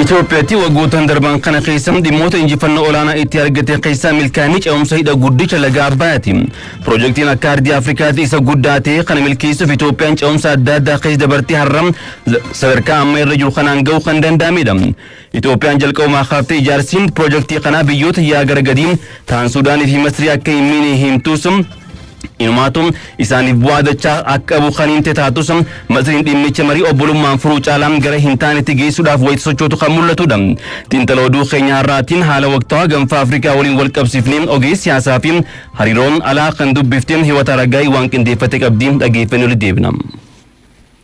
Itoophiyaatti waggootaan darban kana keessa dhimmoota injifannoo olaanaa itti argate keessaa milkaa'inni ce'umsa hidha guddicha laga Abbayaati. Piroojeektiin akka ardii Afrikaatti isa guddaa ta'e kana milkeessuuf Itoophiyaan ce'umsa adda addaa keessa dabartee har'a sadarkaa amma irra jiru kanaan ga'uu kan danda'amedha. Itoophiyaan jalqabumaa kaaftee ijaarsi piroojeektii kanaa biyyoota yaa gara gadii ta'an Suudaanii fi Masrii akka hin miine himtus, inumaatu isaaniif bu'aa dachaa akka qabu kan himte taatus, Masriin dhimmicha marii obbolummaan furuu caalaa gara hin taanetti geessuudhaaf wayita sochootu kan mul'atudha. Xiinxala oduu keenya har'aatiin haala waqtaawaa gaanfa Afrikaa waliin wal qabsiifnee ogeessi siyaasaa fi hariiroon alaa kan dubbifte Hiwata Raggaay waan qindeeffate qabdi, dhageeffannee olitti deebina.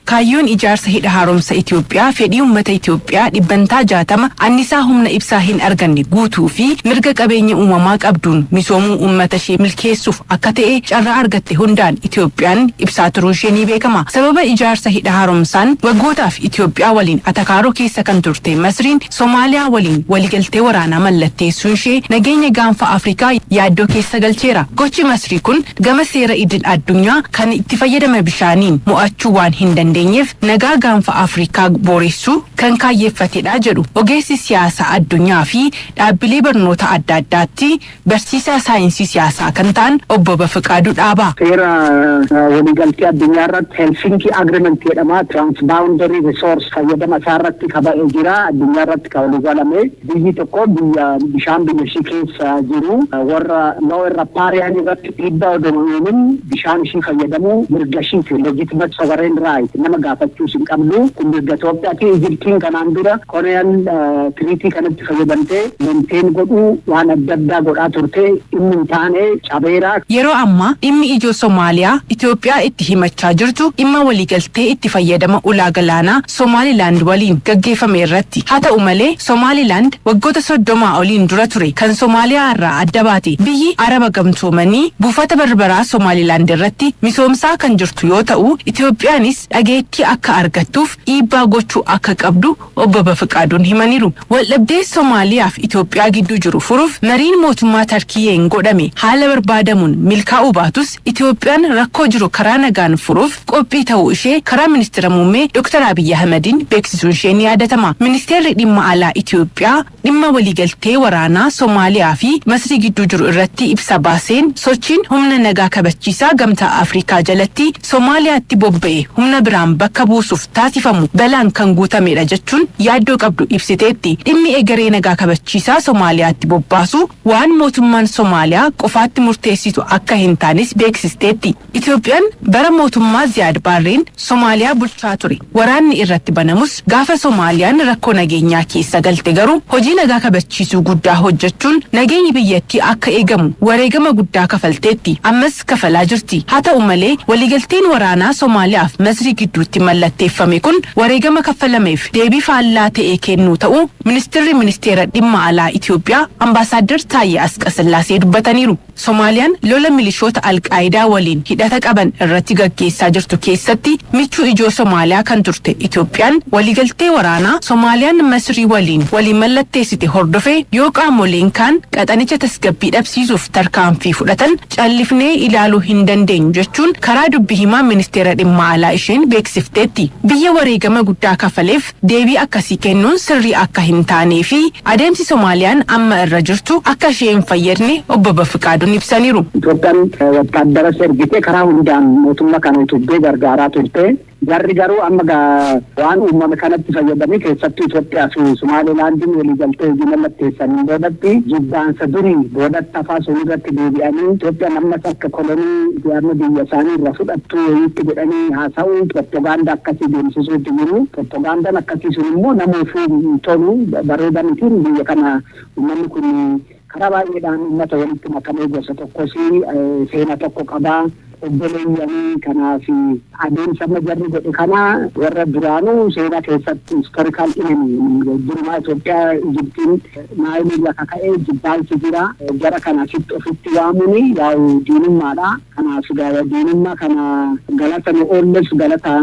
Kaayyoon ijaarsa hidha haaromsa Itoophiyaa fedhii uummata Itoophiyaa 60% annisaa humna ibsaa hin arganne guutuu fi mirga qabeenya uumamaa qabduun misoomuu uummata ishee milkeessuuf akka ta'e carraa argatte hundaan Itoophiyaan ibsaa turuun ishee ni beekama. Sababa ijaarsa hidha haaromsaan waggootaaf Itoophiyaa waliin atakaaroo keessa kan turte Masriin Somaaliyaa waliin waliigaltee waraanaa mallatteessuun ishee nageenya gaanfa Afrikaa yaaddoo keessa galcheera. Gochi Masrii kun gama seera idil addunyaa kan itti fayyadama bishaaniin mo'achuu waan hin dandeenyeef nagaa gaanfa Afrikaa booressuu kan kaayyeeffatedha jedhu ogeessi siyaasaa addunyaa fi dhaabbilee barnoota adda addaatti barsiisaa saayinsii siyaasaa kan ta'an Obbo Bafiqaaduu Dhaabaa. Seera waliigaltee addunyaa irratti Helsinki Agreement jedhama. Transboundary resource fayyadama isaa irratti kaba'ee jira. Addunyaa irratti kan waliigalame, biyyi tokko biyya bishaan biyya ishii keessa jiru warra lower riparian irratti dhiibbaa odoo hin uumin bishaan ishii fayyadamuu mirga ishiiti. Legitimate sovereign right, nama gaafachuus hin qabdu. Kun mirga Itoophiyaati. Ijiptiin kanaan dura colonial treaty kanatti fayyadamtee maintain godhuu waan adda addaa godhaa turte, inni hin taane, cabeera. Yeroo ammaa dhimmi ijoo Somaaliyaa Itoophiyaa itti himachaa jirtu dhimma waliigaltee itti fayyadama ulaa galaanaa Somaalilaand waliin gaggeeffame irratti. Haa ta'u malee, Somaalilaand waggoota 30 oliin dura ture kan Somaaliyaa irraa adda baate. Biyyi Araba gamtoomanii buufata Barbaraa Somaalilaand irratti misoomsaa kan jirtu yoo ta'u, Itoophiyaanis dhageettii akka argattuuf dhiibbaa gochuu akka qabdu Obbo Bafiqaaduun himaniiru. Waldhabdee Somaaliyaa fi Itoophiyaa gidduu jiru furuuf mariin mootummaa Tarkiyyeen godhame haala barbaadamuun milkaa'uu baatus, Itoophiyaan rakkoo jiru karaa nagaan furuuf qophii ta'uu ishee karaa ministeera muummee Dr. Abiyyi Ahmadiin beeksisuun ishee ni yaadatama. Ministeerri dhimma alaa Itoophiyaa dhimma waliigaltee waraanaa Somaaliyaa fi Masrii gidduu jiru irratti ibsa baaseen, sochiin humna nagaa kabachiisaa Gamtaa Afrikaa jalatti Somaaliyaatti bobba'e humna biraan bakka buusuuf taasifamu balaan kan guutamedha jechuun yaaddoo qabdu ibsiteetti. Dhimmi egeree nagaa kabachiisaa Somaaliyaatti bobbaasu waan mootummaan Somaaliyaa qofaatti murteessitu akka hin taanes beeksisteetti. Itoophiyaan bara mootummaa Ziyaad Baarreen Somaaliyaa bulchaa ture waraanni irratti banamus, gaafa Somaaliyaan rakkoo nageenyaa keessa galte garuu hojii nagaa kabachiisuu guddaa hojjechuun nageenyi biyyattii akka eegamu wareegama guddaa kafalteetti. Ammas kafalaa jirti. Haa ta'u malee, waliigalteen waraanaa Somaaliyaaf Masrii gidduutti mallatteeffame kun wareegama kaffalameef deebii faallaa ta'e kennuu ta'uu ministirri ministeera dhimma alaa Itoophiyaa Ambaasaaddar Taayyee Asqasillaasee dubbataniiru. Somaaliyaan lola milishoota Alqaayidaa waliin hidhata qaban irratti gaggeessaa jirtu keessatti michuu ijoo Somaaliyaa kan turte Itoophiyaan, waliigaltee waraanaa Somaaliyaan Masrii waliin waliin mallatteessite hordofee yoo qaamoleen kaan qaxanicha tasgabbii dhabsiisuuf tarkaanfii fudhatan callifnee ilaaluu hin dandeenyu jechuun karaa dubbi himaa ministeera dhimma alaa isheen beeksifteetti. Biyya wareegama guddaa kafaleef deebii akkasii kennuun sirrii akka hin taanee fi adeemsi Somaaliyaan amma irra jirtu akka ishee hin fayyadne Obbo Bafiqaaduun ibsaniiru. Itoophiyaan wattaaddaras ergitee karaa hundaan mootummaa kana utubdee gargaaraa turte. Jarri garuu amma waan uumame kanatti fayyadamee, keessattuu Itoophiyaa fi Somaalilaandiin waliigaltee hojii mallatteessaniin boodatti, jibbaansa durii boodatti hafaa sun irratti deebi'anii Itoophiyaan ammas akka kolonii amma biyya isaanii irra fudhattu wayiitti godhanii haasa'uu, propagaandaa akkasii deemsisuutti jiru. Propagaandaan akkasii sun immoo namuufuu hin tolu, bareeda miti. Biyya kana uummanni kun karaa baay'eedhaan uummata walitti makamee, gosa tokkos, seena tokko qabaa. Obboleeyyanii kanaaf adeemsa amma jarri godhe kana warra duraanuu seenaa keessatti historical enemy, durumaa Itoophiyaa Ijiptiin Naayilii irra kaka'ee jibbaansi jira. Jara kana asitti ofitti waamuun yaa'u diinummaadha. Kanaaf diinummaa kana galata nu oolles galata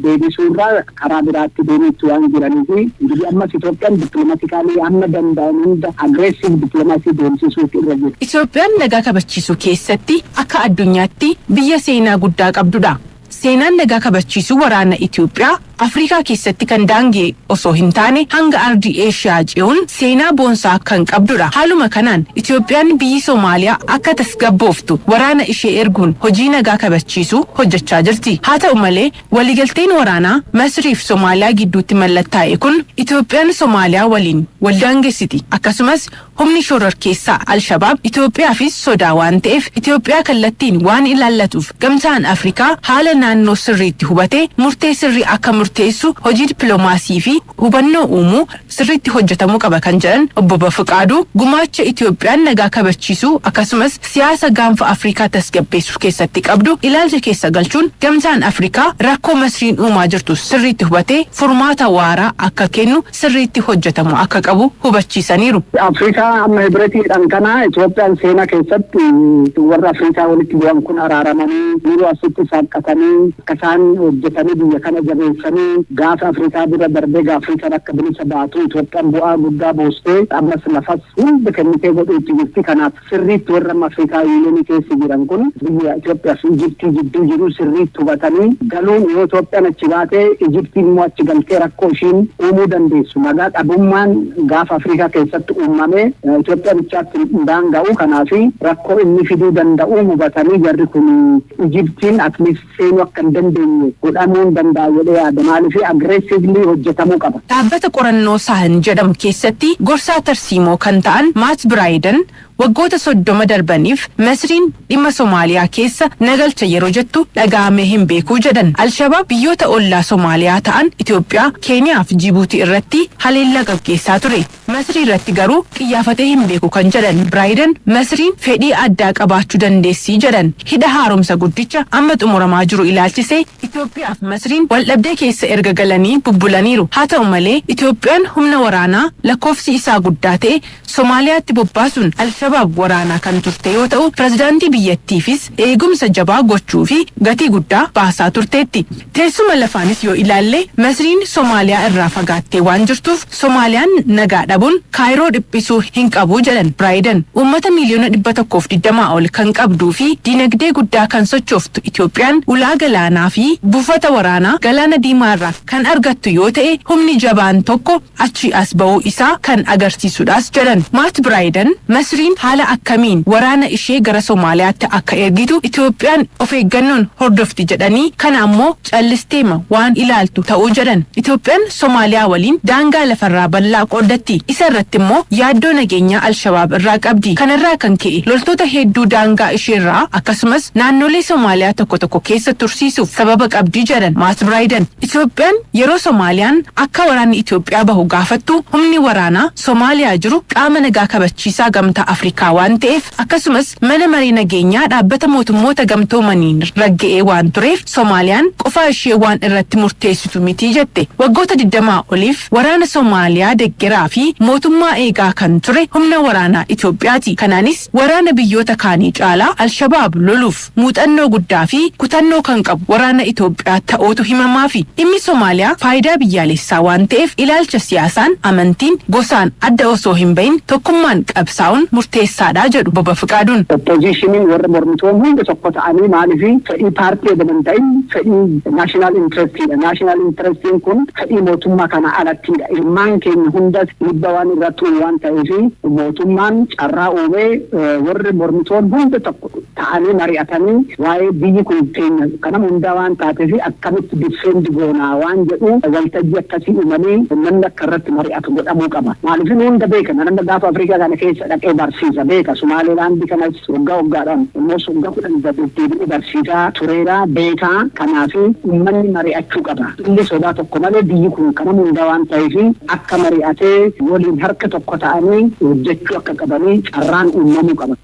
deebisuurraa karaa biraatti deemuutti waan jiraniif, ingirii ammas Itoophiyaan diplomatically hamma danda'an hunda aggressive diplomacy deemsisuutu irra jira. Itoophiyaan nagaa kabachiisuu keessatti akka addunyaatti biyya seenaa guddaa qabdudha. Seenaan nagaa kabachiisuu waraana Itoophiyaa Afrikaa keessatti kan daanga'e osoo hin taane hanga ardii Eeshiyaa ce'uun seenaa boonsaa kan qabdudha. Haaluma kanaan Itoophiyaan biyyi Somaaliyaa akka tasgabbooftu waraana ishee erguun hojii nagaa kabachiisuu hojjechaa jirti. Haa ta'u malee, waliigalteen waraanaa Masrii fi Somaaliyaa gidduutti mallattaa'e kun Itoophiyaan Somaaliyaa waliin wal daangessiti. Akkasumas humni shororkeessaa Alshabaab Itoophiyaafis sodaa waan ta'eef, Itoophiyaa kallattiin waan ilaallatuuf, Gamtaan Afrikaa haala naannoo sirriitti hubatee murtee sirrii akka murteessu hojii dippiloomaasii fi hubannoo uumuu sirriitti hojjetamuu qaba kan jedhan Obbo Bafiqaaduu, gumaacha Itoophiyaan nagaa kabachiisuu akkasumas siyaasa Gaanfa Afrikaa tasgabbeessuu keessatti qabdu ilaalcha keessa galchuun Gamtaan Afrikaa rakkoo Masriin uumaa jirtu sirriitti hubatee furmaata waaraa akka kennu sirriitti hojjetamu akka qabu hubachiisaniiru. Afrikaa amma hibretiidhaan kana Itoophiyaan seenaa keessatti warra Afrikaa walitti bu'an kun araaramanii, yeroo asitti saaqqatanii, akka isaan hojjetanii biyya kana jabeessanii, gaafa Afrikaa bira darbee Afrikaan akka bilisa baatu Itoophiyaan bu'aa guddaa buustee, ammas lafas hunda kennitee godhuutti jirti. Kanaaf sirriitti warra amma Afrikaa Unionii keessa jiran kun biyya Itoophiyaa fi Ijiptii jidduu jiru sirriitti hubatanii galuun, yoo Itoophiyaan achi baatee Ijiptiin immoo achi galtee rakkoo ishiin uumuu dandeessu. Nagaa dhabummaan gaafa Afrikaa keessatti uumame Itoophiyaa bichaatti hin daanga'u. Kanaaf rakkoo inni fiduu danda'u hubatanii jarri kun Ijiptiin at least seenuu akka hin dandeenye godhamuu hin danda'a jedhee yaada. Maaliif, aggressively hojjetamuu qaba. Dhaabbata qorannoo Saahin jedhamu keessatti gorsaa tarsiimoo kan ta'an Maat Biraayiden, waggoota 30 darbaniif Masriin dhimma Somaaliyaa keessa nagalcha yeroo jettu dhaga'amee hin beekuu jedhan. Alshabaab biyyoota ollaa Somaaliyaa ta'an Itoophiyaa, Keeniyaa fi Jibuutii irratti haleellaa gaggeessaa ture. Masrii irratti garuu qiyyaafatee hin beeku kan jedhan Biraayiden, Masriin fedhii addaa qabaachuu dandeessii jedhan. Hidha Haaromsa Guddicha amma xumuramaa jiru ilaalchisee Itoophiyaa fi Masriin waldhabdee keessa erga galanii bubbulaniiru. Haa ta'u malee, Itoophiyaan humna waraanaa lakkoofsi isaa guddaa ta'e Somaaliyaatti bobbaasuun Alshabaab waraanaa kan turte yoo ta'u, pirezidaantii biyyattiifis eegumsa jabaa gochuu fi gatii guddaa baasaa turteetti. Teessuma lafaanis yoo ilaalle, Masriin Somaaliyaa irraa fagaattee waan jirtuuf Somaaliyaan nagaa dhabuun Kaayiroo dhiphisuu hin qabu jedhan Biraayiden. Uummata miiliyoona 120 ol kan qabduu fi diinagdee guddaa kan sochooftu Itoophiyaan ulaa galaanaa fi buufata waraanaa Galaana Diimaa irraa kan argattu yoo ta'e, humni jabaan tokko achi as ba'uu isaa kan agarsiisudhaas jedhan. Maat Biraayiden Masriin haala akkamiin waraana ishee gara Somaaliyaatti akka ergitu Itoophiyaan of eeggannoon hordofti jedhanii, kana ammoo callisteema waan ilaaltu ta'uu jedhan. Itoophiyaan Somaaliyaa waliin daangaa lafarraa bal'aa qooddatti. Isa irratti immoo yaaddoo nageenyaa Alshabaab irraa qabdi. Kanarraa kan ka'e loltoota hedduu daangaa isheerraa akkasumas naannolee Somaaliyaa tokko tokko keessa tursiisuuf sababa qabdi jedhan Maat Biraayiden. Itoophiyaan yeroo Somaaliyaan akka waraanni Itoophiyaa bahu gaafattu, humni waraanaa Somaaliyaa jiru qaama nagaa kabachiisaa Gamtaa Afrikaa waan ta'eef, akkasumas Mana Marii Nageenyaa Dhaabbata Mootummoota Gamtoomaniin ragga'ee waan tureef, Somaaliyaan qofaa ishee waan irratti murteessitu miti jette. Waggoota 20 oliif waraana Somaaliyaa deggeraa fi mootummaa eegaa kan ture humna waraanaa Itoophiyaati. Kanaanis waraana biyyoota kaanii caalaa Alshabaab loluuf muuxannoo guddaa fi kutannoo kan qabu waraana Itoophiyaa ta'uutu himamaafi. Dhimmi Somaaliyaa faayidaa biyyaalessaa waan ta'eef ilaalcha siyaasaan, amantiin, gosaan adda osoo hin bahin tokkummaan qabsaa'uun murteessaadha jedhu Obbo Fiqaaduun. Oppositioniin, warra mormitoon hundi tokko ta'anii, maaliif, fedhii paartii odoo hin ta'in fedhii national interestiidha. National interestiin kun fedhii mootummaa kana alattidha. Ilmaan keenya hundas dhiibbaa waan irratti uumu waan ta'eef, mootummaan carraa uumee warri mormitoon hundi tokko ta'anii mari'atanii, waa'ee biyyi kun keenya kanama hundaa waan taateef akkamitti defend goonaa waan jedhu waltajjii akkasii uumanii namni akka irratti mari'atu godhamuu qaba. Maaliif, nu hunda beekna, namni gaafa Afrikaa kana keessa dhaqee barsiisa beeka. Somaalilaandii kanas waggaa waggaadhaan immoo waggaa 10 deddeebi'ee barsiisaa tureera, beekaa. Kanaaf uummanni mari'achuu qaba. Inni sodaa tokko malee biyyi kun kanama hundaa waan ta'eef akka mari'atee waliin harka tokko ta'anii hojjechuu akka qabanii carraan uumamuu qaba.